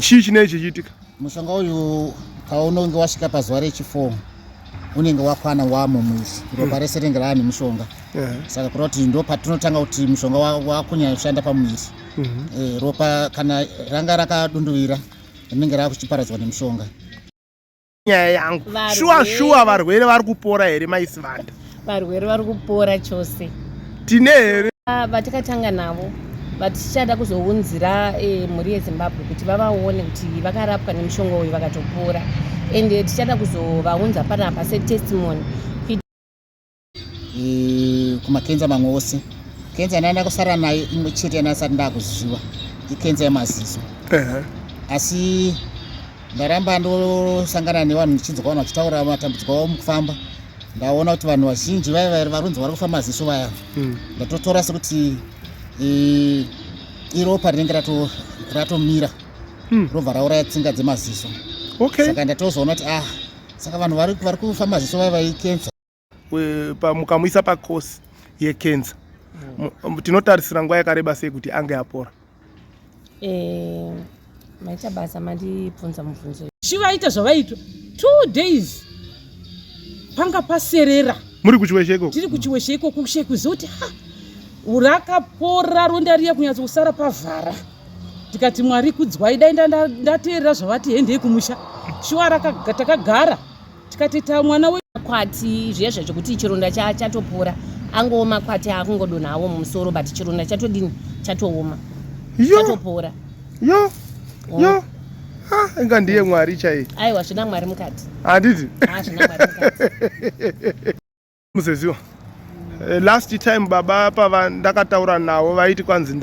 Chii chinei chichiitika? Mushonga uyu paunonge wasvika pazuva rechi4 unenge wakwana wamo muviri, ropa rese rinenge rava nemushonga. Saka kureva kuti ndo patinotanga kuti mushonga wakunyanya kushanda pamuviri. Ropa kana ranga rakadunduvira rinenge rava kuchiparadzwa nemushonga. Nyaya yangu, shuwa shuwa, varwere vari kupora here, maisivanda? Varwere vari kupora chose. Tine here vatakatanga navo vatichada kuzounzira mhuri yeZimbabwe kuti vavaone kuti vakarapwa nemushonga uyu vakatopora, ende tichada kuzovaunza panapa setestimony? Kumakenza mamwe ose, kenza yandanda kusara nayo imwe chete yandasati ndakuziva ikenza yemaziso. Asi ndaramba ndosangana nevanhu, ndichinzwa vanhu vachitaura matambudziko avo mukufamba. Ndaona kuti vanhu vazhinji vaiva varunzi vari kufa maziso vaya. Ndatotora sekuti iropa rinenge ratomira, robva rauraya tsinga dzemaziso. Saka ndatozoona kuti, ah, saka vanhu vari kufa maziso vaiva ikenza. Mukamuisa pacourse yekenza, tinotarisira nguva yakareba sei kuti ange apora? Maita basa mandibvunza mubvunzo. Chivaita zvavaitwa 2 days, panga paserera. Muri kuChiweshe ikoko? Tiri kuChiweshe ikoko. Kushekuziva kuti ha, rakapora ronda riya, kunyatso kusara pavhara. Tikati, "Mwari kudzwai." Dai ndateerera zvavati, "Hendei kumusha." Shuwa takagara tikati ta mwana we Makwati zviya zvacho kuti chironda chatopora, angowo makwati akungodonhawo mumusoro, but chironda chatodini, chatooma, chatopora. Yo yo, ah, inga ndiye Mwari chaiye. Aiwa, zvina Mwari mukati. Handiti? Ah, zvina Mwari mukati. Muzeziwa, last time baba pava ndakataura navo vaiti kwanzi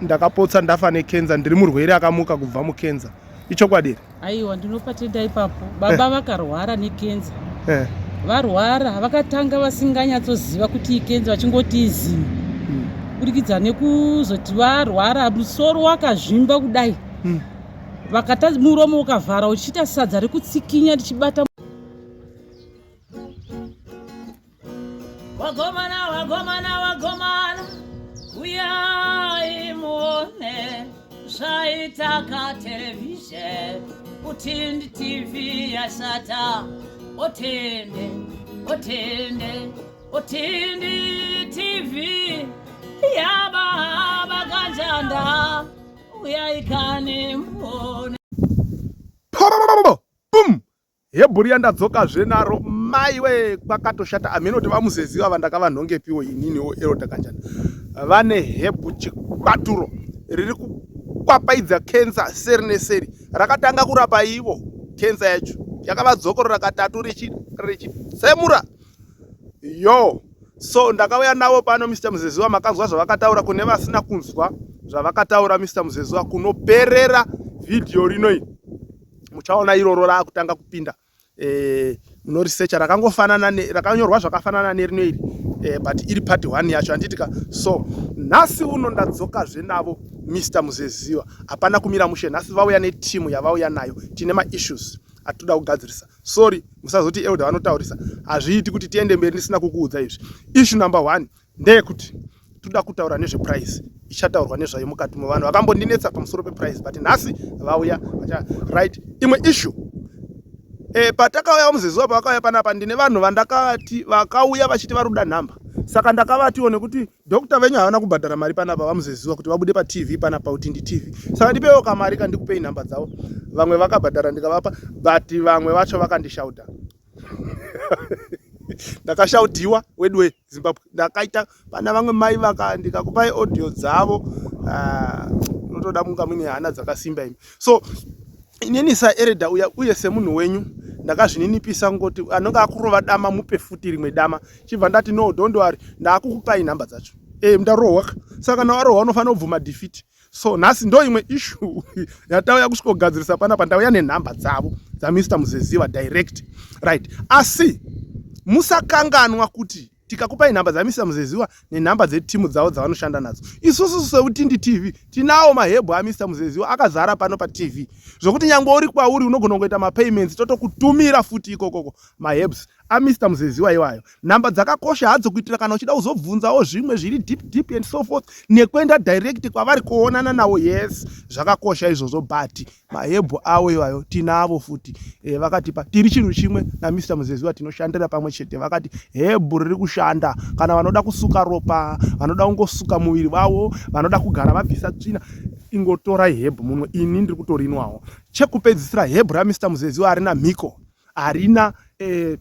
ndakapotsa ndafa nekenza, ndiri murwere akamuka kubva mukenza. Ichokwadi here? Aiwa, ndinopatenda ipapo. Baba vakarwara nekenza. Varwara, vakatanga vasinganyatsoziva kuti ikenza, vachingoti izino. Kurikidza nekuzoti varwara, musoro wakazvimba kudai, vakata muromo ukavhara uchiita sadza rekutsikinya richibata. Wagomana, wagomana, wagomana, uyai muone zvaitaka television. Utindi TV yashata. Otende, otende, Utindi TV yababa kanjanda, uyai kani muone. Bum! Hebhuri yandadzokazve naro, maiwe, kwakatoshata. Amene kuti vamuzeziva vandakavanhongepiwo ininiwo Elder Kanjana vane hebhu chikwaturo riri kukwapaidza kenza seri neseri. Rakatanga kurapa ivo kenza yacho yakavadzokorora katatu richitsemura. Yo, so ndakauya navo pano, Mr Muzeziwa. Makanzwa zvavakataura. Kune vasina kunzwa zvavakataura Mr Muzeziwa, kunoperera vhidhiyo rinoi muchaona iroro raakutanga kupinda. Munorisecha, rakangofanana, rakanyorwa zvakafanana nerino iri, but iri part 1 yacho, handitika? So nhasi uno ndadzokazve navo Mr Muzeziwa. Hapana kumira mushe nhasi, vauya netimu yavauya nayo. Tine maissues atoda kugadzirisa. Sorry, musazoti elder vanotaurisa. Hazviiti kuti tiende mberi ndisina kukuudza izvi. Issue number one ndeyekuti toda kutaura nezveprice, ichataurwa nezvayo mukati mevanhu vakambondinetsa pamusoro peprice, but nhasi vauya. Right, imwe issue, patakauya muzeziwa, pavakauya panapa, ndine vanhu vandakati vakauya vachiti vari kuda nhamba. Saka ndakavatiwo nekuti doctor venyu havana kubhadhara mari panapa, vamuzeziwa, kuti vabude paTV panapa, kuti ndiTV, saka ndipewo kamari kandikupei nhamba dzavo. Vamwe vakabhadhara ndikavapa, but vamwe vacho vakandishauta. Ndakashaudhiwa weduwe Zimbabwe. Ndakaita pana vamwe mai vaka ndikakupai audio dzavo. Ah, unotoda kunga muine hana dzakasimba imi. So inini saelder uya uye semunhu wenyu ndakazvininipisa ngoti anonge akurova dama mupe futi rimwe dama. Chibva ndati, "No, don't worry, ndaakukupai nhamba dzacho." Ndarohwa, saka kana warohwa unofanira kubvuma defeat. So nhasi ndo imwe issue yatauya kusvikogadzirisa panapa. Ndauya nenhamba dzavo dzaMr Muzeziva direct, right? Asi musakanganwa kuti tikakupai nhamba dzaMr Muzeziva nenhamba dzetimu dzavo dzavanoshanda nadzo, isusu seUtindi TV tinawo mahebhu aMr Muzeziva akazara pano paTV, zvokuti nyange uri kwauri unogona kungoita mapayments, totokutumira futi ikokoko maherbs. aMr Muzeziwa iwayo. Nhamba dzakakosha hadzo kuitira kana uchida kuzobvunzawo zvimwe zviri deep deep and so forth nekuenda direct kwavari kuonana navo. Yes, zvakakosha izvozvo but mahebhu avo iwayo tinavo futi e, vakatipa tiri chinhu chimwe naMr Muzeziwa tinoshandira pamwe chete. Vakati hebhu riri kushanda kana vanoda kusuka ropa, vanoda kungosuka muviri wavo, vanoda kugara vabvisa tsvina, ingotorai hebhu mumwe. Ini ndiri kutorinwawo. Chekupedzisira hebhu raMr Muzeziwa harina mhiko harina eh,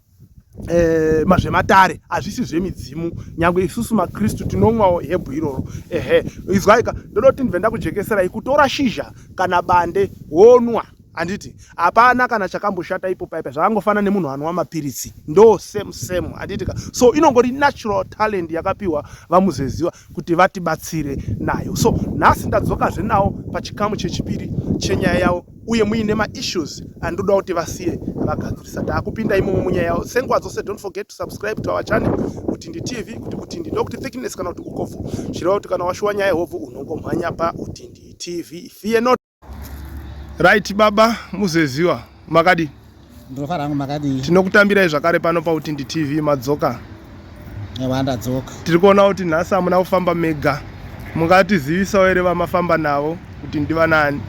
eh, mazvematare hazvisi zvemidzimu nyangwe isusu makristu tinomwawo hebhu iroro ehe izwaika ndoda kuti ndibve ndakujekeserai kutora shizha kana bande wonwa handiti hapana kana chakamboshata ipo paipa zvakangofana nemunhu anwa mapiritsi ndo same same handiti ka so inongori natural talent yakapiwa vamuzeziwa kuti vatibatsire nayo so nhasi ndadzokazve nawo pachikamu chechipiri chenyaya yavo uye muine maissues andinoda kuti vasiye vagadzirisa taakupinda imomo munyaya yavo senguva dzose don't forget to subscribe to our channel Utindi TV kuti utindi ndokuti thickness kana kuti ukobvu zvireva kuti kana washuwa nyaya hobvu unongomhanya pa Utindi TV fear not right baba muzeziwa makadii Ndinofara hangu makadii? Tinokutambirai zvakare pano paUtindi TV madzoka. Ewa ndadzoka. Tiri kuona kuti nhasi hamuna kufamba mega. Mungatizivisawo here vamafamba navo kuti ndivanani?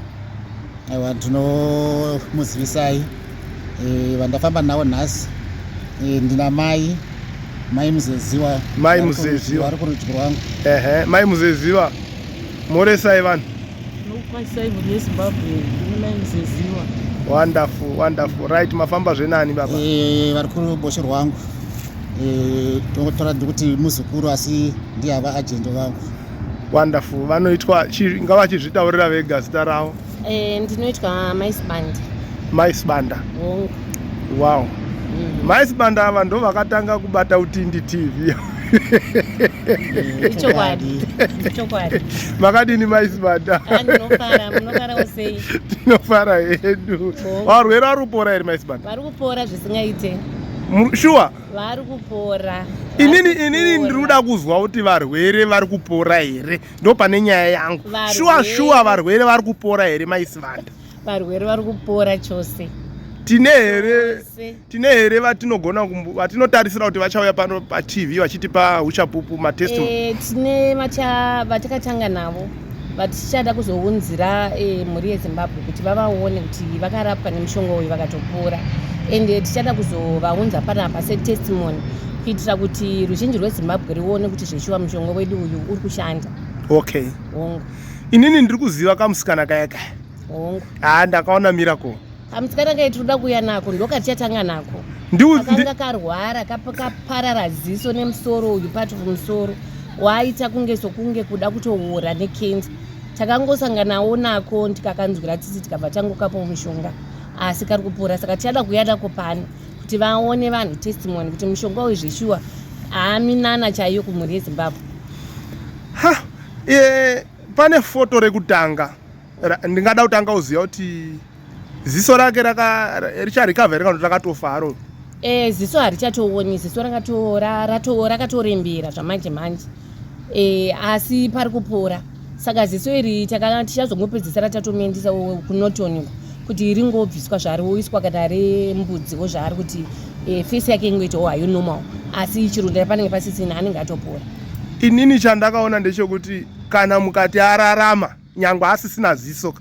Ewa ndinomuzivisai e, vandafamba navo nhasi e, ndina mai mai Muzeziwa. Mai Muzeziwa vari kurudyi rwangu. Ehe, mai Muzeziwa moresai vanhu. Tinokukwazisai mhuri yeZimbabwe, ndini mai Muzeziwa. Wonderful, wonderful. Right, mafamba zvenani baba? Eh, vari kurubosho rwangu. Eh, tongotora ndikuti muzukuru asi ndiye ava agent vangu. Wonderful. Vanoitwa ngavachizvitaurira vega zita ravo. Eh, ndinoitwa Mai Sibanda. Mai Sibanda. Hongu. Wow. Mai Sibanda ava ndo vakatanga kubata Utindi TV. Ichokwadi. Ichokwadi. Makadini Mai Sibanda? Ah, ndinofara, munofarawo sei? Tinofara hedu. Varwere vari kupora here Mai Sibanda? Vari kupora zvisingaite. Sure. Vari kupora. Inini inini ndiri kuda kuzwa kuti varwere vari kupora here? Ndo pane nyaya yangu. Sure sure varwere vari kupora here Mai Sibanda? Varwere vari kupora chose. Tine here tine here vatinogona vatinotarisira kuti vachauya pano paTV vachitipa uchapupu matestimony? Eh, tine vatakatanga navo vatichada kuzounzira eh, mhuri yeZimbabwe kuti vavaone kuti vakarapwa nemushonga uyu vakatopora ende tichada kuzovaunza panapa setestimony kuitira kuti ruzhinji rweZimbabwe rione kuti zveshuwa mushonga wedu uyu uri kushanda. Okay. Hongu. Inini ndiri kuziva kamusikana kaya kaya. Hongu. Ah, ndakaona miracle. Kamusikana kai tinoda kuuya nako ndokachatanga nako. Akanga karwara kaparara ziso nemusoro uyu part of musoro waita kunge sokunge kuda kutoora nekenza. Takangosanganawo nako tikakanzwira tsitsi tikabva tangokapawo mushonga asi kari kupora saka tichada kuuya nako pano kuti vaone vanhu testimony kuti mushonga uyu zveshuwa haaminana chaiyo kumhuri yeZimbabwe. Ha, e, pane foto rekutanga ndingada kutanga kuziva kuti ziso rake richarecover here kana kuti rakatofa haro? E, ziso harichatooni, ziso rakatorembera zvamanje manje e, asi pari kupora saka ziso iri tichazongopedzisira tatomuendesa kuNorton kuti ringobviswa zvarioiswa kana rembudziwo zvaari kuti e, face yake ingoitawo hayo normal asi chironda panenge pasisina anenge atopora. Inini chandakaona ndechekuti kana mukati ararama nyangwe asisina ziso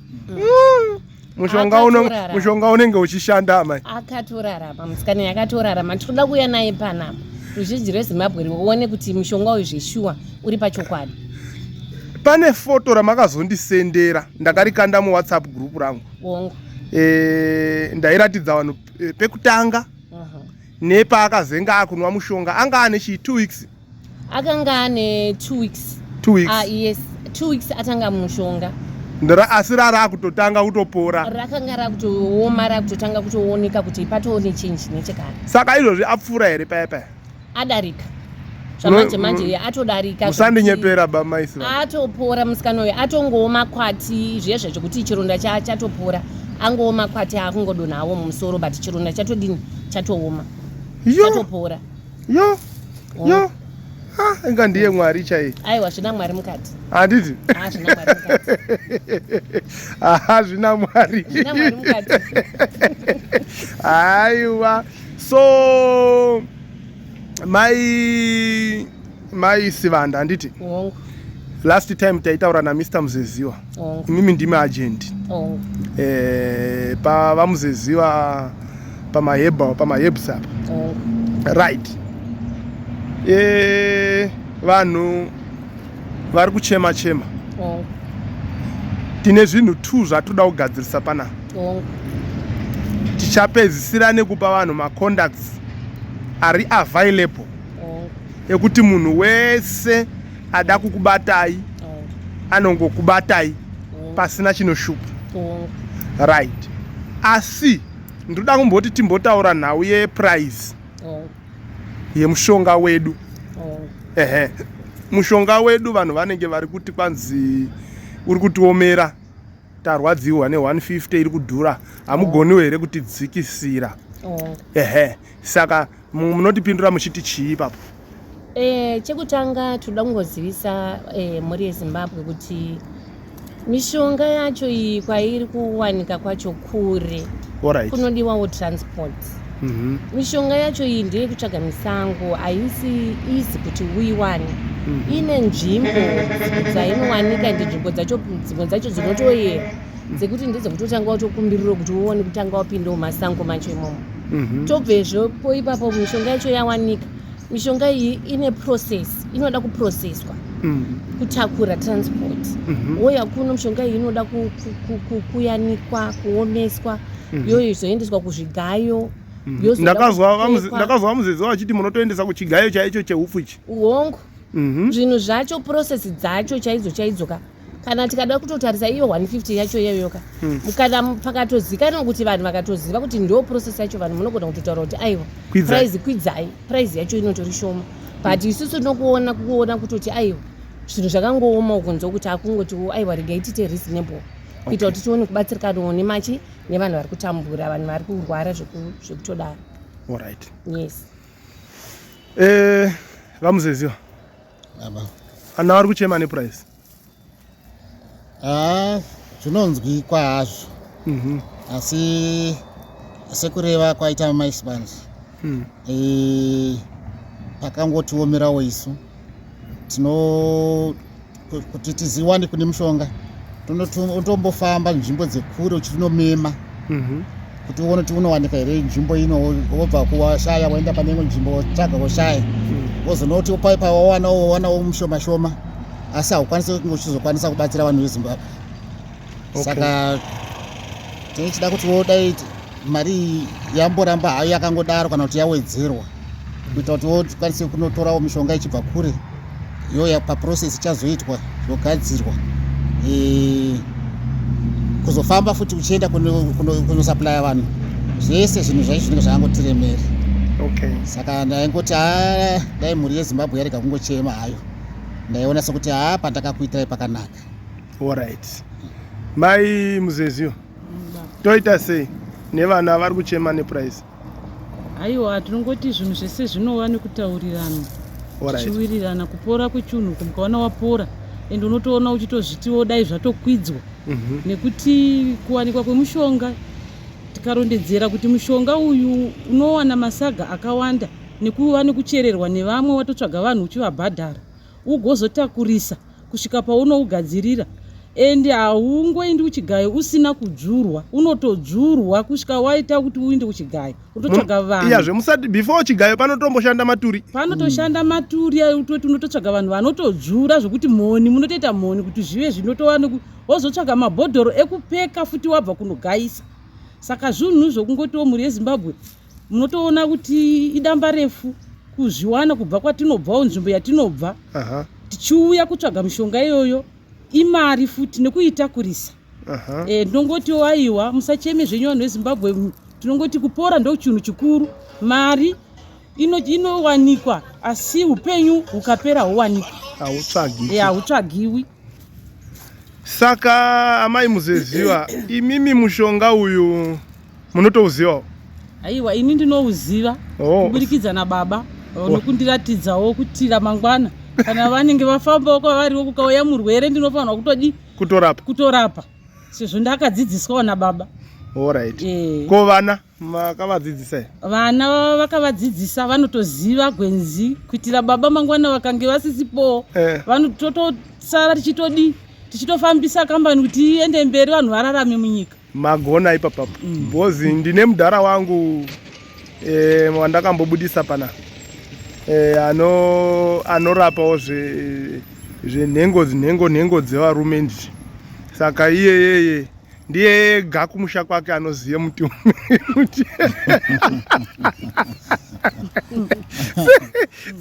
mushonga unenge uchishanda amai. Akatorarama musikana yakatorarama tinoda kuuya naye panapa ruzhinji rweZimbabwe rione kuti mushonga uyu zveshuwa uri pachokwadi. Pane foto ramakazondisendera ndakarikanda muWhatsApp group rangu. Hongu. E, ndairatidza vanhu pekutanga nepaakazenga akunwa mushonga anga ane chii 2 weeks akanga ane 2 weeks. 2 weeks. Ah, yes 2 weeks atanga mushonga asi rara akutotanga kutopora rakanga rakutooma rakutotanga kutooneka kuti patoone change nechekare. Saka izvozvi apfuura here paya paya? Adarika zvamanje manje atodarika. Musandinyepera bamaisi. Atopora musikana uyu atongooma kwati zviye zvekuti chironda chatopora angooma kwati akungodonhawo mumusoro but chironda chatodini chatooma chatopora. Yo yo ah, inga ndiye Mwari chaiye. Aiwa zvina Mwari mukati. Handiti? Ah, zvina Mwari mukati. Ah, zvina Mwari. Zvina Mwari mukati. Aiwa. So mai mai Sivanda handiti? Hongu. Last time taitaura na Mr Muzeziwa. Hongu. Imimi ndimi agent. Hongu. Eh, pa vaMuzeziwa pamaheba pamahebs apa. Hongu. Right. Eh, vanhu vari kuchema chema. Hongu. Tine zvinhu 2 zvatoda kugadzirisa panapa. Hongu. Tichapedzisira nekupa vanhu macontacts ari available Hongu. ekuti munhu wese ada kukubatai Hongu. anongokubatai Hongu. pasina chinoshupa. Hongu. Right. Asi ndinoda kumboti timbotaura nhau yeprice Hongu. yemushonga wedu. Hongu. Ehe, mushonga wedu vanhu vanenge vari kuti kwanzi uri kutiomera, tarwadziwa ne150 iri kudhura, hamugoniwo here kutidzikisira? Hongu. Ehe, saka munotipindura muchiti chii ipapo? Chekutanga toda kungozivisa mhuri yeZimbabwe kuti mishonga yacho iyi kwairi kuwanika kwacho kure. Alright. Kunodiwawo transport. Mishonga yacho iyi ndeyekutsvaga misango, haisi easy kuti uiwane. Ine nzvimbo dzainowanika, ende nzvimbo dzacho dzimwe dzacho dzinotoyera dzekuti ndedzekutotanga watokumbiriro kuti uone kutanga wapindawo masango macho imomo. Tobvezvo ipapo mishonga yacho yawanika. Mishonga iyi ine process, inoda kuprocesswa, kutakura transport. Woya kuno mishonga iyi inoda kuyanikwa, kuomeswa, yoizoendeswa kuzvigayo. Yozoda kupfekwa. Ndakazwa Muzezi vachiti munotoendesa kuchigayo chaicho cheupfu ichi. Hongu. Zvinhu zvacho, process dzacho chaidzo chaidzo ka, kana tikada kutotarisa iyo 150 yacho iyoyo ka, kana pakatozikanwa kuti vanhu vakatoziva kuti ndo process yacho, vanhu munogona kutotaura kuti aiwa, Kwidzai. price kwidzai, price yacho inotori shoma, but isusu tinokuona kuona kutoti aiwa, zvinhu zvakangooma ukunze kuti akungoti aiwa, regai tiite reasonable kuita kuti tione kubatsirikanawo nemachi nevanhu vari kutambura, vanhu vari kurwara zvekutodaro. Alright. Yes. VaMuzeziwa, Baba. ana vari kuchema neprice. Ah, zvinonzwikwa hazvo, asi sekureva kwaita maisibandi, pakangotiomerawo isu tino kuti tiziwane kune mushonga, tombofamba nzvimbo dzekure uchitinomema kuti uone kuti unowanika here nzvimbo ino. Wobva kuwashaya, waenda pane imwe nzvimbo, wotsvaga, woshaya, wozonoti pai wawanawo, wawanawo mushoma shoma, asi haukwanisi kunge uchizokwanisa kubatsira vanhu veZimbabwe. Saka tichida kuti wodai mari iyi yamboramba hayo yakangodaro kana kuti yawedzerwa, kuita kuti wokwanise kunotorawo mishonga ichibva kure, yoya paprocess ichazoitwa, yogadzirwa, kuzofamba futi uchienda kunosupplya vanhu zvese, zvinhu zvacho zvinenge zvakangotiremera. Saka ndaingoti ha, dai mhuri yeZimbabwe yarega kungochema hayo, ndaiona sekuti ha, pandakakuitirai pakanaka. Alright. Mai Muzeziwa, toita sei nevana vari kuchema neprice? Aiwa, tinongoti zvinhu zvese zvinova nekutaurirana, tichiwirirana. Kupora kwechinhu, mukaona wapora, ende unotoona uchitozvitiwo dai zvatokwidzwa, nekuti kuwanikwa kwemushonga, tikarondedzera kuti mushonga uyu unowana masaga akawanda nekuva nekuchererwa nevamwe, watotsvaga vanhu uchivabhadhara, ugozotakurisa kusvika paunougadzirira, ende haungoendi kuchigayo usina kudzvurwa, unotodzvurwa kusvika waita kuti uinde kuchigayo, utotsvaga vanhu. Iyazve musati before chigayo panotomboshanda maturi. Panotoshanda maturi, utoti unototsvaga vanhu vanotodzvura zvokuti mhoni, munotoita mhoni kuti zvive zvinotova wozotsvaga mabhodhoro ekupeka futi wabva kunogayisa. Saka zvinhu zvokungotiwo mhuri yeZimbabwe munotoona kuti idamba refu kuzviwana kubva kwatinobvawo, nzvimbo yatinobva tichiuya kutsvaga mishonga iyoyo, imari futi nekuitakurisa. Ndinongotiwo aiwa, musacheme zvenyu vanhu veZimbabwe. Tinongoti kupora ndo chinhu chikuru. Mari inowanikwa, asi upenyu hukapera huwanikwa. Hautsvagiki. Hautsvagiwi. Saka amai Muzeziwa, imimi mushonga uyu munotouzivawo? Aiwa, ini ndinouziva kuburikidza nababa nokundiratidzawo kuti ramangwana kana vanenge vafambawo kwavariwo, kukauya murwere, ndinofanirwa kutodi Kutorapa. Kutorapa, sezvo ndakadzidziswawo nababa. Alright. Ko vana? Makavadzidzisa here? Vana vakavadzidzisa vanotoziva gwenzi kuitira baba mangwana vakange vasisipowo eh. Vanototosara tichitodii tichitofambisa kambani kuti iende mberi vanhu vararame munyika. Magona ipapapo because mm. Ndine mudhara wangu eh, wandakambobudisa pana eh, ano anorapawo zvenhengo nhengo nhengo dzevarume ndi saka iyeyeye ndiye ega kumusha kwake anoziva muti muti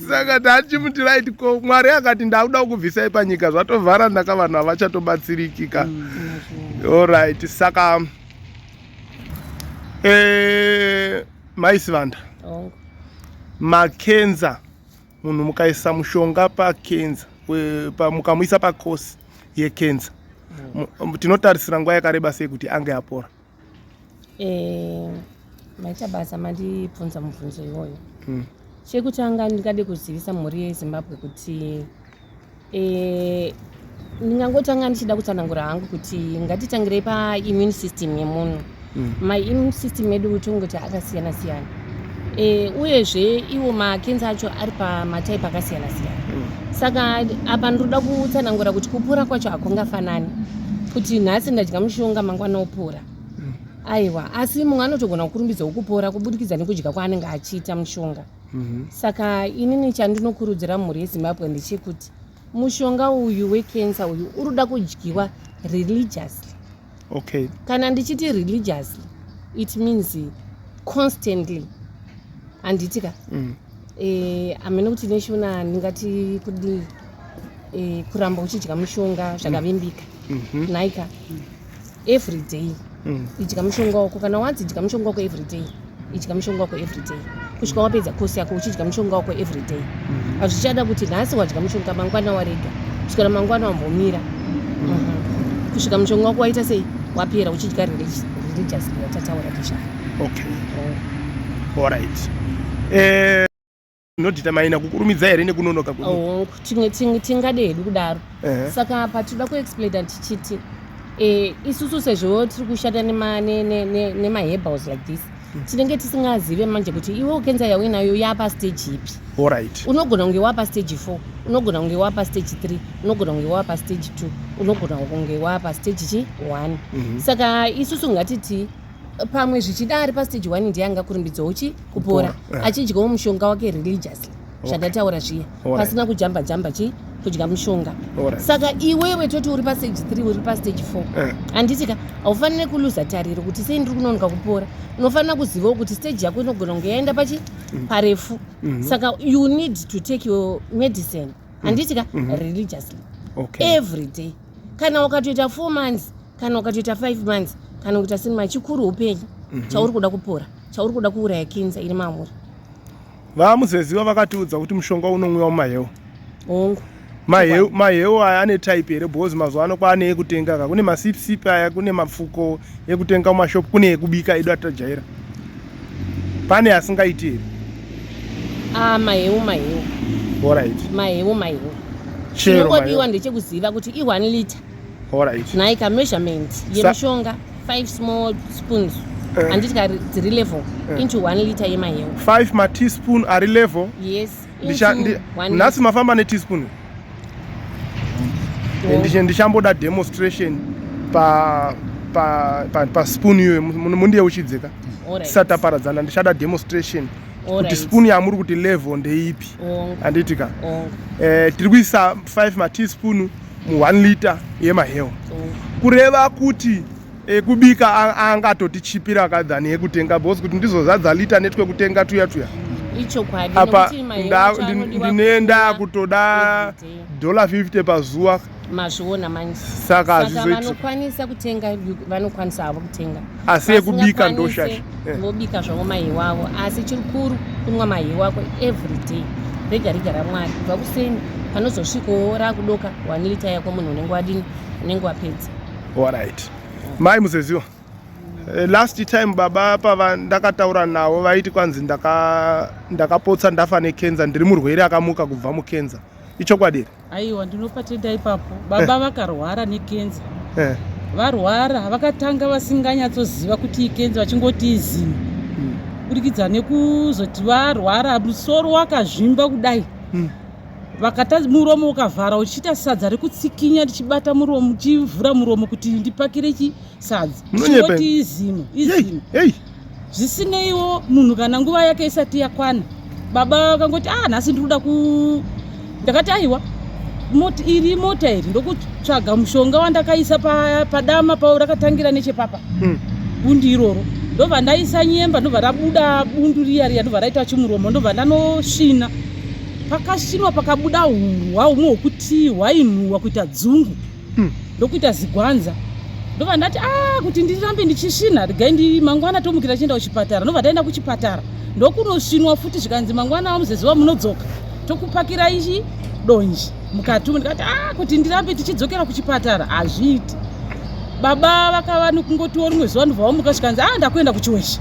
saka tachimuti right ko mwari akati ndakuda kukubvisai panyika zvatovhara ndaka vanhu havachatobatsirikika mm. Alright saka eh, maisivanda makenza munhu mukaisa mushonga pakenza mukamuisa pakosi yekenza mm. Tinotarisira nguva yakareba sei kuti ange apora? Eh, maita basa mandibvunza mubvunzo iwoyo mm. Chekutanga ndingade kuzivisa mhuri yeZimbabwe kuti e, ndingangotanga ndichida kutsanangura hangu kuti ngatitangirei paimmune system yemunhu mm. Maimmune system edu tongoti akasiyana siyana e, uyezve iwo makensa acho ari pamataipi akasiyana siyana mm. Saka apa ndinoda kutsanangura kuti kupora kwacho hakungafanani kuti nhasi ndadya mushonga mangwana opora mm. Aiwa, asi mumwe anotogona kukurumbidza kupora kubudikidza nekudya kwaanenge achiita mushonga mm -hmm. Saka inini chandinokurudzira mhuri yeZimbabwe ndechekuti mushonga uyu wekensa uyu uri kuda kudyiwa religiously. Okay. Kana ndichiti religiously it means constantly, handiti ka? Mm. Eh, amene kuti neshona ndingati kudii e, kuramba uchidya mushonga zvakavimbika mm -hmm. Naika every day mm. Idya mushonga wako kana wanzi idya mushonga wako every day, idya mushonga wako every day kusvika wapedza kosi yako uchidya mushonga wako every day. Hazvichada kuti nhasi wadya mushonga mangwana warega kusvikira mangwana wambomira mm -hmm. Kusvika mushonga wako waita sei wapera uchidya religiously yatataura tishaka. Okay. Oh. Alright. Eh, inodetermina kukurumidza here nekunonoka? Oh, tingade hedu kudaro. Saka patinoda kuexplaina tichiti eh, isusu sezvo tiri kushanda nemaherbals like this mm. tinenge tisingazive manje kuti iwe kenza yauinayo yapa stage ipi. Alright. Unogona kunge wapa stage 4, unogona kunge wapa stage 3, unogona kunge wapa stage 2, unogona kunge wapa stage chi 1 mm -hmm. Saka isusu ngatiti pamwe zvichida ari pastage 1 ndiye angakurumbidzawo chi kupora achidyawo mushonga wake religiously zvandataura zviya pasina kujamba jamba chi kudya mushonga. Saka iwewe toti uri pastage 3, uri pastage 4, handiti ka? Haufaniri kuluza tariro kuti sei ndiri kunonoka kupora. Unofanira kuzivawo kuti stage yako inogona kunge yaenda pachi parefu. Saka you need to take your medicine, handiti ka, religiously every day. Kana ukatoita 4 months, kana ukatoita 5 months, kana kuita sinima chikuru upenyu chauri kuda kupora, chauri kuda kuuraya kenza iri mauri. VaMuzeziwa vakatiudza kuti mushonga unomwiwa mumaheu. Hongu. Maheu, maheu aya ane type here? Because mazuva ano kwaane ekutenga ka, kune masipsip aya, kune mapfuko ekutenga mumashop, kune ekubika edu atitajaira. Pane asingaiti here? Ah, maheu maheu. Alright. Maheu maheu. Chero Chinongodiwa maheu. ndechekuziva kuti i1 liter. Alright. Naika measurement yemushonga 5 small spoons handiti ka dziri level into 1 liter yemaheu. 5 mateaspoon ari level. Yes. Nhasi mafamba neteaspoon. Ndichamboda demonstration pa pa pa, pa spoon iyoyo mundiyeuchidzeka tisati taparadzana. Ndichada demonstration kuti spoon yamuri kuti level ndeipi, handiti ka? Eh, tiri kuisa 5 mateaspoon mu1 liter yemaheu, kureva kuti ekubika angatotichipira ka than ekutenga, because kuti ndizozadza lita netwekutenga tuya tuya. Ichokwadi. Apa Nekuti maheu acho anodiwa ndinenda kutora kutoda every day. Dollar 50 pazuva. Mazviona manje. Saka Saka hazvizoiti. Vanokwanisa kutenga vanokwanisa havo kutenga. Asi ekubika Vasingakwanise, ndoshasha. Vobika zvavo maheu avo, asi chikuru kunwa maheu ako every day rega rega raMwari kubva kuseni panozosvikawo rakudoka 1 liter yako munhu unenge wadini, unenge wapedza. Alright. Mai Muzeziwa, last time baba pava ndakataura navo vaiti kwanzi ndakapotsa ndafa nekenza, ndiri murwere akamuka kubva mukenza. Ichokwadi here? Aiwa, ndinopatenda ipapo. Baba vakarwara nekenza. Varwara vakatanga vasinganyatsoziva kuti ikenza, vachingoti izino. Kuburikidza nekuzoti varwara musoro wakazvimba kudai. Vakata muromo ukavhara uchiita sadza rekutsikinya ndichibata muromo ndichivhura muromo kuti ndipakire chi sadza. Ndinoti izino izino. Zvisineiwo munhu kana nguva yake isati yakwana baba vakangoti ah nhasi ndiri kuda ku ndakati aiwa mota iri mota iri ndokutsvaga mushonga wandakaisa padama pa rakatangira nechepapa bundu iroro ndobva ndaisa nyemba ndobva rabuda bundu riya riya ndobva raita chimuromo ndobva ndanosvina pakasvinwa pakabuda hurwa humwe hwekuti hwainhuhwa kuita dzungu ndokuita zigwanza ndobva ndati a ah, kuti ndirambe ndichisvina regai ndi mangwana tomukira tichienda kuchipatara ndobva taenda kuchipatara ndokunosvinwa futi zvikanzi mangwana vamuzeziwa munodzoka tokupakira ichi donji mukati umu ndikati a ah, kuti ndirambe tichidzokera kuchipatara hazviiti baba vakava nekungotiwo rimwe zuva ndobva vamuka zvikanzi a ah, ndakuenda kuchiweshe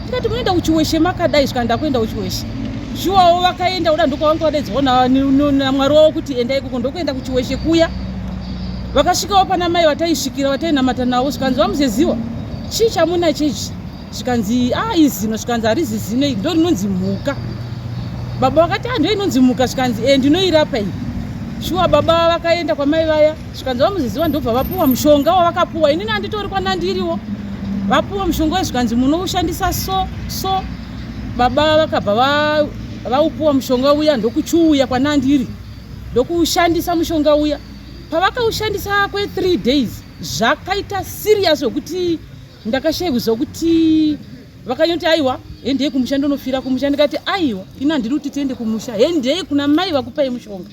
ndikati munoenda kuchiweshe makadai zvikanzi ndakuenda kuchiweshe shuwawo vakaenda kuda ndokwavanga vadaidzwa namwari wavo kuti enda ikoko ndokuenda kuchiweshe kuya vakasvikawo pana mai vataisvikira vatainamata navo zvikanzi vamuzeziwa chii chamunacho ichi zvikanzi a ah, izino zvikanzi harizi zino iri ndo rinonzi mhuka baba vakati a ah, ndo inonzi mhuka zvikanzi e ndinoirapa iyi shuwa baba vakaenda kwamai vaya zvikanzi vamuziziwa ndobva vapuwa mushonga wavakapuwa inini handitori kwanandiriwo vapuwa mushonga uye zvikanzi munoushandisa so so baba vakabva vaupuwa mushonga uya ndokuchiuya kwanandiri ndokuushandisa mushonga uya pavakaushandisa kwe3 days zvakaita serious wekuti ndakashaya kuziva kuti vakanyoti aiwa hendei kumusha ndonofira kumusha ndikati aiwa ini handiri kuti tiende kumusha hendei kuna mai vakupai mushonga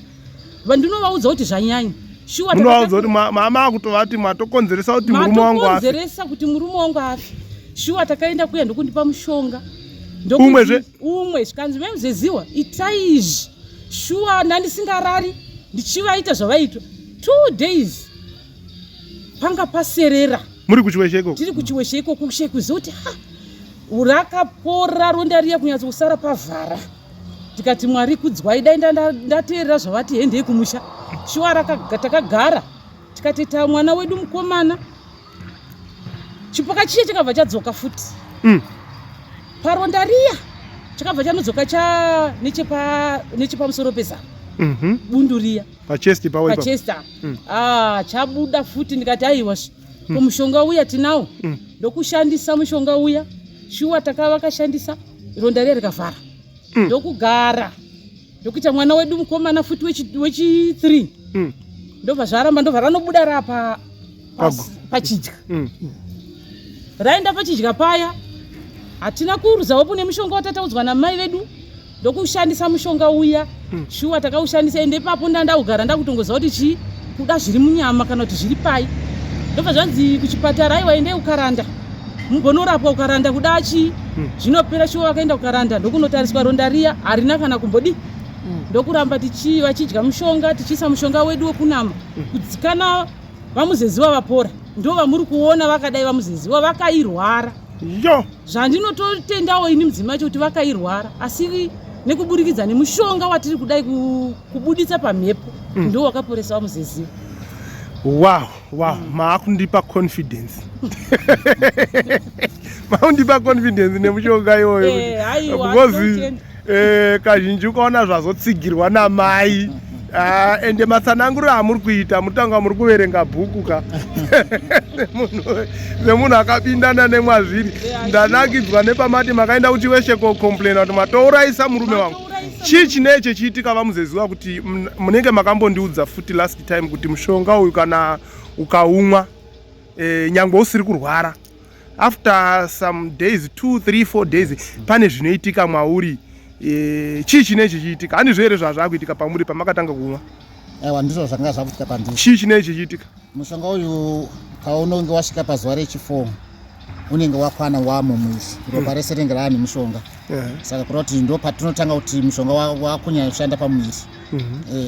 vandinovaudza kuti zvanyanya shuwa munovaudza kuti mama akutovati matokonzeresa kuti murume wangu afe matokonzeresa kuti murume wangu afe shuwa takaenda kuya ndokundipa mushonga umwe zve umwe zvikanzi memuzeziwa itai izvi shuwa ndandisingarari ndichivaita zvavaitwa two days panga paserera muri kuchiweshe ikoko tiri kuchiweshe ikoko kushekuziva kuti ha rakapora ronda riya kunyatso kusara pavhara tikati mwari kudzwai dai ndateerera zvavati hendei kumusha shuwa takagara tikati ta mwana wedu mukomana chipoka chiye chakabva chadzoka futi paronda riya chakabva chanodzoka cha nechepamusoro pezamo bundu riya pachest pawo pachest apa ah chabuda futi ndikati aiwa ko mushonga uya tinawo ndokushandisa mushonga uya shuwa takava vakashandisa ronda riya rikavhara ndokugara ndokuita mwana wedu mukomana futi wechi 3 ndobva zvaramba ndobva ranobuda rapa pachidya raenda pachidya paya hatina kuruzawo kune mushonga watataudzwa namai vedu ndokushandisa mushonga uya shuwa takaushandisa ende ipapo ndandakugara ndakutongoziva kuti chii kuda zviri munyama kana kuti zviri pai ndobva zvanzi kuchipatara aiwa endei kukaranda mugonorapwa kukaranda kuda chii zvinopera shuwa vakaenda kukaranda ndokunotariswa ronda riya harina kana kumbodi ndokuramba vachidya mushonga tichiisa mushonga wedu wekunama kudzikana vamuzeziwa vapora ndo vamuri kuona vakadai vamuzeziwa vakairwara yo zvandinototendawo ini mudzimai wacho kuti vakairwara asi nekuburikidza nemushonga watiri kudai kubuditsa pamhepo ndo wakaporesa vamuzeziwa wow wow maakundipa confidence maakundipa confidence nemushonga iwoyo Eh, because kazhinji ukaona zvazotsigirwa namai ende matsananguriro amuri kuita mutanga muri kuverenga bhuku ka semunhu akapindana nemwazviri ndanakidzwa nepamati makaenda kuchiweshe kocomplaina kuti matourayisa murume wangu chii chinee chechiitika vamuzeziwa kuti munenge makambondiudza futi last time kuti mushonga uyu kana ukaumwa nyangwe usiri kurwara after some days 2 3 4 days pane zvinoitika mwauri chii chinee chichiitika handizvo here zvazvakuitika pamuri pamakatanga kumwa Aiwa ndizvo zvanga zvakuitika pandiri chii chinee chichiitika mushonga uyu paunonge wasvika pazuva rechi4 unenge wakwana wamumwiri ropa rese rinenge rava nemushonga saka kureva kuti ndo patinotanga kuti mushonga wakunyanya kushanda pamuviri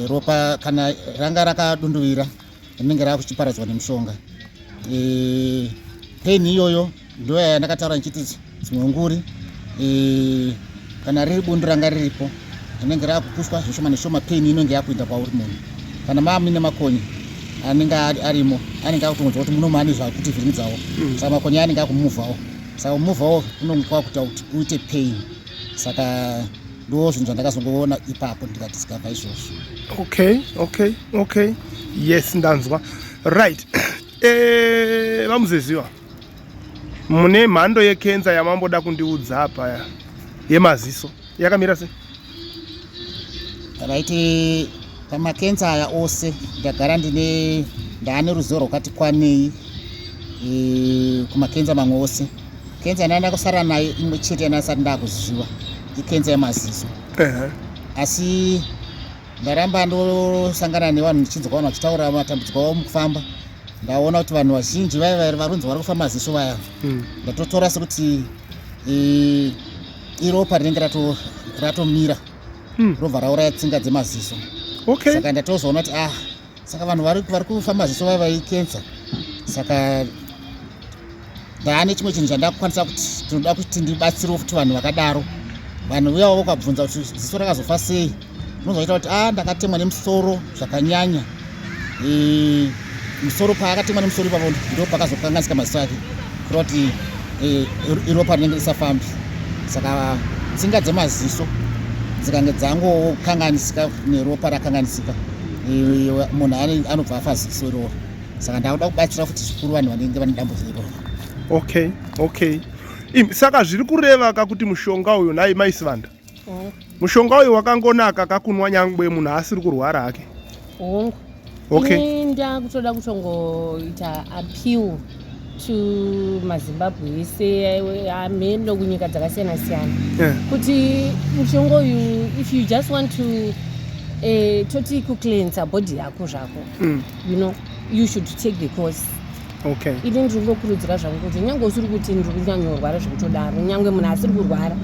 ropa kana ranga rakadunduvira rinenge rakuchiparadzwa nemushonga pain iyoyo ndo yandakataura ndichiti dzimwe nguri kana riri bundu ranga riripo rinenge rakupushwa zvishoma neshoma pain inenge yakuenda kwauri munhu kana maa muine makonye anenge arimo anenge akutonzwa kuti muno maane zvakuti vhiringidzawo saka makonye anenge akumuvhawo Saka kumuvhawo kunongokuwa kuita kuti uite pain. Saka ndo zvinhu zvandakazongoona ipapo ndikadiscover izvozvo. Okay, okay, okay. Yes, ndanzwa. Right. Vamuzeziwa. Mune mhando yekenza yamamboda kundiudza apa ya yemaziso yakamira sei? Right, pamakenza aya ose ndagara ndine ndaane ruzivo rwakati kwanei kumakenza mamwe ose. Kenza yandanga kusara nayo imwe chete yandasati ndakuziva ikenza yemaziso. Asi ndaramba ndosangana nevanhu ndichinzwa vanhu vachitaura matambudziko avo mukufamba, ndaona kuti vanhu vazhinji vaya varunzi vari kufa maziso vaya, ndatotora sekuti iropa rinenge ratomira robva rauraya tsinga dzemaziso. Okay. Saka ndatozoona kuti saka vanhu vari kufa maziso vaya vaikensa. Saka ndaane chimwe chinhu chandakukwanisa kuti ndinoda kuti ndibatsirewo futi vanhu vakadaro. Vanhu uyavo vokabvunza kuti ziso rakazofa sei, unozoita kuti ndakatemwa nemusoro zvakanyanya. Musoro paakatemwa nemusoro ipapo ndo pakazokanganisika maziso ake, kureva kuti iropa rinenge risafambi. Saka tsinga dzemaziso dzikange dzangokanganisika neropa rakanganisika, munhu anobva afa ziso iroro. Saka ndakuda kubatsira futi zvikuru vanhu vanenge vane dambudziko iroro. Okay, okay. Saka zviri kureva kakuti mushonga uyu nhai Mai Sivanda, mushonga uyu wakangonaka kakunwa nyangwe munhu asiri kurwara hake? Hongu. Okay. Ini ndakutoda kutongoita appeal to maZimbabwe ese amhendo kunyika dzakasiyana siyana kuti mushonga uyu, if you just want to toti kucleansa body yako zvako, you should take the course. Okay. Ini ndiri kungokurudzira zvangu kuti nyange usiri kuti ndiri kunyanyorwara zvekutodaro, nyange munhu asiri kurwara,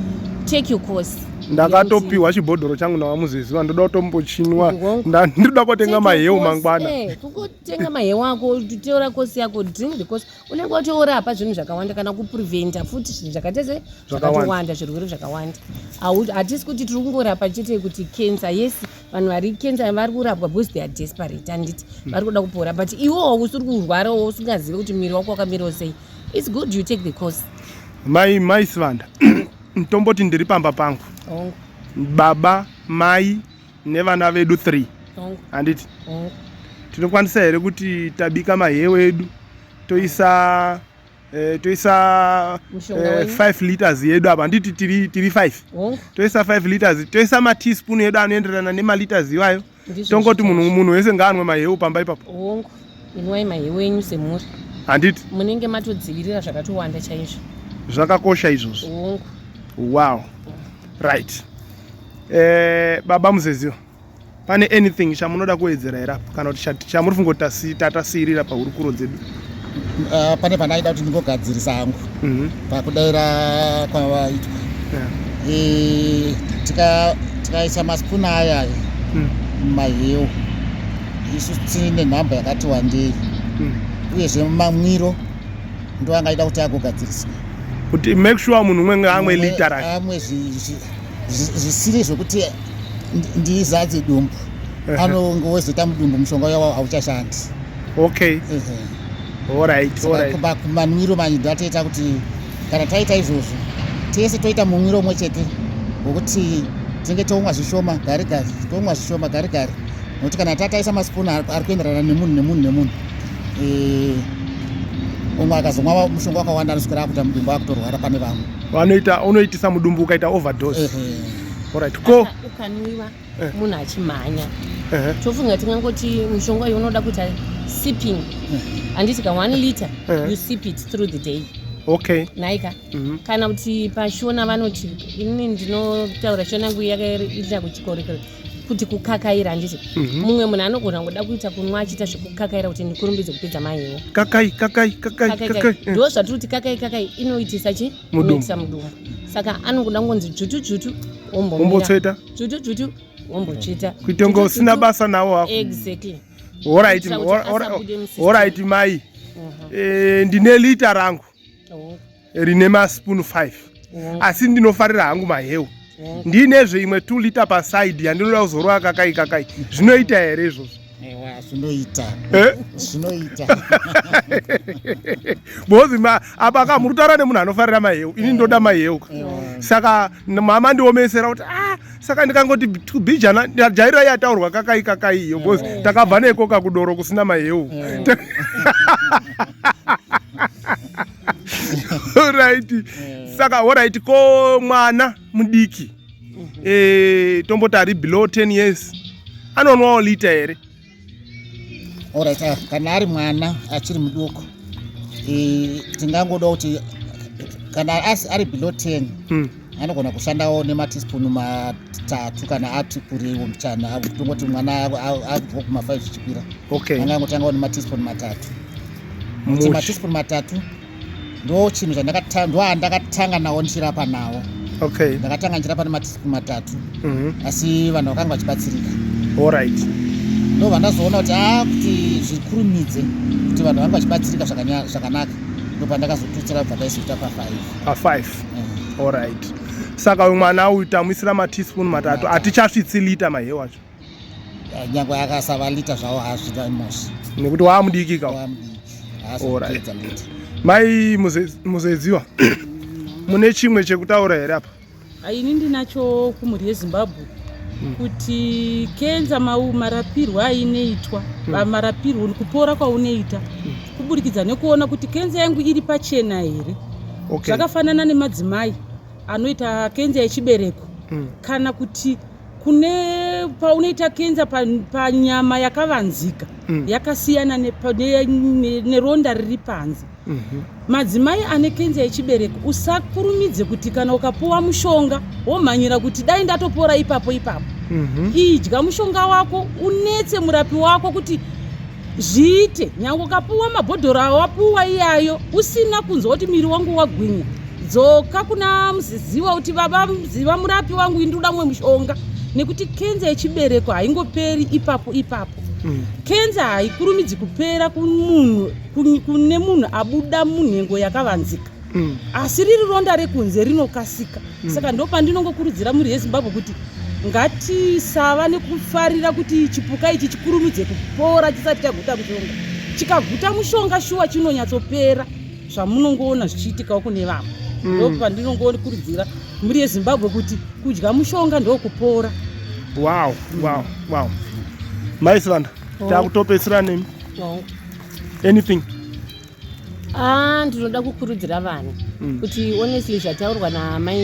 take your course. Ndakatopiwa chibhodhoro changu navamuziziva, ndoda kutombochinwa. Hongu. Ndinoda kutenga maheu mangwana. Kungotenga maheu ako, tora course yako, drink the course, unenge watorapa zvinhu zvakawanda kana kupreventa futi zvinhu zvakaita se Zvakawanda. Zvakatowanda, zvirwere zvakawanda. Hatisi kuti tiri kungorapa chete kuti cancer. Yes, vanhu vari cancer vari kurapwa because they are desperate, handiti? Vari kuda kupora, but iwewo usiri kurwarawo, usingazivi kuti muviri wako wakamirawo sei, it's good you take the course. Mai Sivanda, tomboti ndiri pamba pangu, Hongu. Baba, mai nevana vedu 3, Hongu. handiti? Hongu. Tinokwanisa here kuti tabika maheu edu toisa Mushonga wenyu? 5 liters yedu apa, handiti? Tiri 5. Hongu. Toisa 5 liters, toisa mateaspoon edu anoenderana nemaliters iwayo. Ndizvo. Tongoti munhu Chaizvo. munhu wese ngaanwe maheu pamba ipapo. Hongu, inwai maheu enyu semhuri. Handiti? Munenge matodzivirira zvakatowanda chaizvo. Zvakakosha izvozvo. Hongu. Wow, right. Baba Muzeziwa, pane anything chamunoda kuwedzera here apa, kana kuti chamuri funga kuti tatasiyirira pahurukuro dzedu? Pane pandaida kuti ndingogadzirisa hangu pakudayira kwavaitwa. Tikaisa masipunu aya mumaheu, isu tine nhamba yakati wandei, uyezve mamwiro ndo angaida kuti agogadziriswa. Kuti make sure munhu umwe amwe lita rake. Amwe zvisiri zvekuti ndizadze dumbu, anongowezoita mudumbu, mushonga uya hauchashandi. Okay. Ehe. Alright. Saka Alright. kumanwiro manje ndatoita kuti kana taita izvozvo tese toita mumwiro umwe chete wekuti tinenge tomwa zvishoma gari gari, tomwa zvishoma gari gari, nokuti kana tataisa masipunu ari kuenderana nemunhu nemunhu nemunhu, umwe akazomwa mushonga wakawanda anoswera akuita mudumbu, akutorwara pane vamwe. Vanoita unoitisa mudumbu ukaita overdose. Ehe. Alright, ko Ukanwiwa munhu achimhanya, tofunga tingangoti mushonga uyu unoda kuita sipping, handiti ka? 1 liter, you sip it through the day. Okay. Naika? Mhm. Kana kuti pashona vanoti, inini ndinotaura shona yangu yakaita kuchikorokoro, kuti kukakaira, handiti? Mumwe munhu anogona kuda kuita kunwa achiita zvekukakaira kuti ndikurumbidze kupedza maheu. Kakai kakai kakai. Kakai. Kakai. Kakai, ndo zvatiri kuti kakai kakai inoitisa chi Mudumbu. Inoitisa mudumbu. Saka anokuda ngonzi dzvutu dzvutu, wombomira, Ombotsveta. dzvutu dzvutu, wombotsveta. Kuita kunge usina basa nawo hako. Exactly. Alright. Kuitira kuti asabude musystem. Alright, mai. Ndine lita rangu rine maspoon 5, asi ndinofarira hangu maheu. Ndinezve imwe 2 liter paside yandinoda kuzorova kakai kakai. Zvinoita here izvozvo? Ewa, zvinoita. Eh? Zvinoita. Because ma apa ka muri kutaura nemunhu anofarira maheu. Ini ndoda maheu. Saka mama ndiomesera kuti ah saka ndikangoti tubhijana jaira yataurwa kakai kakai iyo because takabva neko kakudoro kusina maheu. Alright. Saka alright ko mwana mudiki. Eh tomboti ari below 10 years anonwawo lita here? Alright, ah, kana ari mwana achiri muduku eh, tingangoda kuti kana asi ari below 10 anogona kushandawo nemateaspoon matatu kana ati kureiwo mbichana, tongoti mwana abva kuma 5 zvichikwira. Angangotangawo nemateaspoon matatu. Kuti mateaspoon matatu ndo chinhu ndo andakatanga nawo ndichirapa nawo. Ndakatanga ndichirapa nemateaspoon matatu. Asi vanhu vakanga vachibatsirika. Ndo vandazoona kuti a kuti zvikurumidze kuti vanhu vanga vachibatsirika zvakanaka, ndo pandakazotutsira kubva ndaizoita pa5. Pa5. Alright. Saka uyu mwana uyu tamuisira mateaspoon matatu, hatichasvitsi lita maheu acho. Nyangwe akasava lita zvavo haasvita mosi. Nekuti waamudiki ka. Waamudiki, haasopedza lita. Mai Muzeziwa, mune chimwe chekutaura here apa? Ini ndinacho kumhuri yeZimbabwe kuti kenza marapirwo ainoitwa, marapirwo kupora kwaunoita kuburikidza nekuona kuti kenza yangu iri pachena here. Zvakafanana nemadzimai anoita kenza yechibereko kana kuti kune paunoita kenza panyama yakavanzika yakasiyana neronda riri panze. Madzimai ane kenza yechibereko, usakurumidze kuti kana ukapuwa mushonga womhanyira kuti dai ndatopora ipapo ipapo. Idya mushonga wako, unetse murapi wako kuti zviite. Nyange ukapuwa mabhodhoro awapuwa iyayo usina kunzwa kuti miri wangu wagwinya, dzoka kuna Muziziwa kuti baba Muziva, murapi wangu, ndoda mumwe mushonga, nekuti kenza yechibereko haingoperi ipapo ipapo. Kenza haikurumidzi kupera kumunhu kune munhu abuda munhengo yakavanzika, asi riri ronda rekunze rinokasika. Saka ndo pandinongokurudzira mhuri yeZimbabwe kuti ngatisava nekufarira kuti chipuka ichi chikurumidze kupora chisati chaguta mushonga. Chikaguta mushonga shuwa chinonyatsopera, zvamunongoona zvichiitikawo kune vamwe. Ndo pandinongokurudzira mhuri yeZimbabwe kuti kudya mushonga ndokupora. Wow. Mai Sivanda, takutopedzisira nemi. Anything? Ah, ndinoda kukurudzira vanhu kuti honestly zvataurwa namai